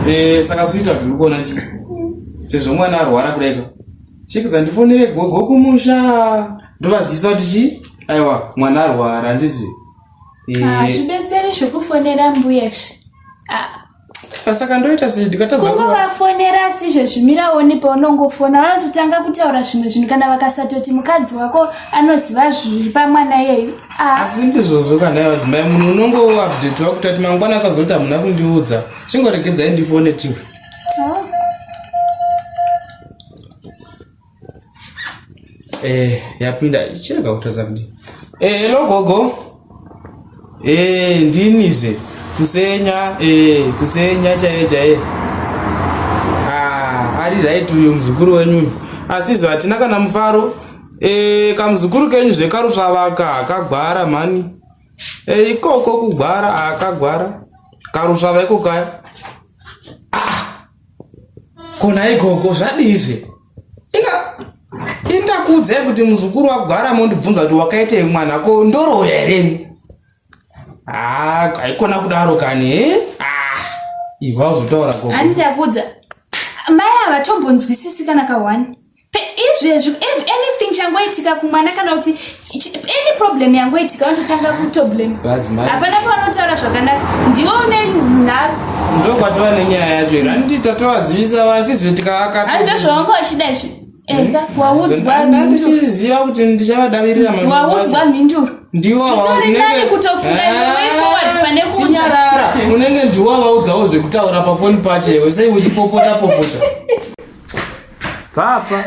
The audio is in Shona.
Eh, saka suita tiri kuona chi sezvo mwana arwara kudai ka chekidza ndifonere gogo kumusha ndovazivisa kuti chi aiwa mwana arwara handiti Eh, Hazvibetseri zvekufonera mbuya izvi. Ah, saka ndoita sei ndikatadza kuva- Kungovafonera asi izvezvi miraoni paunongofona vanototanga kutaura zvimwe zvinhu kana vakasatoti mukadzi wako anoziva zviri pamwana iyeyu. Ah. Asi ndizvozvo kana ivo madzimai munhu unongoupdatewa kuti ati mangwana asazoti hamuna kundiudza. Chingoregedzai ndifone tiwe. Oh. Eh, yapinda chirega kutadza kudii? Eh, hello gogo. Eh, ndinizve kusenya eh, kusenya chaiye chaiye. Ah, ari right uyu muzukuru wenyu uyu. Asi zvo hatina kana mufaro. Eh, kamuzukuru kenyu zvekarusvavaka akagwara mhani. Eh, ikoko kugwara akagwara. Karusvava iko kaya. Ah. Kona ikoko zvadizve. Inga indakuudzai kuti muzukuru wagwara mondibvunza kuti wakaitei mwana ko ndoroya here ini? Ah, haikona kudaro kani eh? Ah, iva uzotaura gogo. Handichakuudza. Mai havatombonzwisisi kana ka one. Izvezvi anything changoitika kumwana kana kuti any problem yangoitika vanototanga kutoblame. Hapana pavanotaura zvakanaka. Ndiwe une nharo. Ndokwatova nenyaya yacho here? Handiti tatovazivisa vasizve tikavakata. Handizvo zvawanga wachida izvi. Eka waudzwa ndichiziva kuti ndichavadavirira mashoko. Waudzwa mhinduro. Ndiwo Zvitori nani kutofunga iwe way forward pane kuudza. Chinyarara unenge ndiwo waudzawo zvekutaura pafoni pacho iwe sei uchipopota popota. Papa.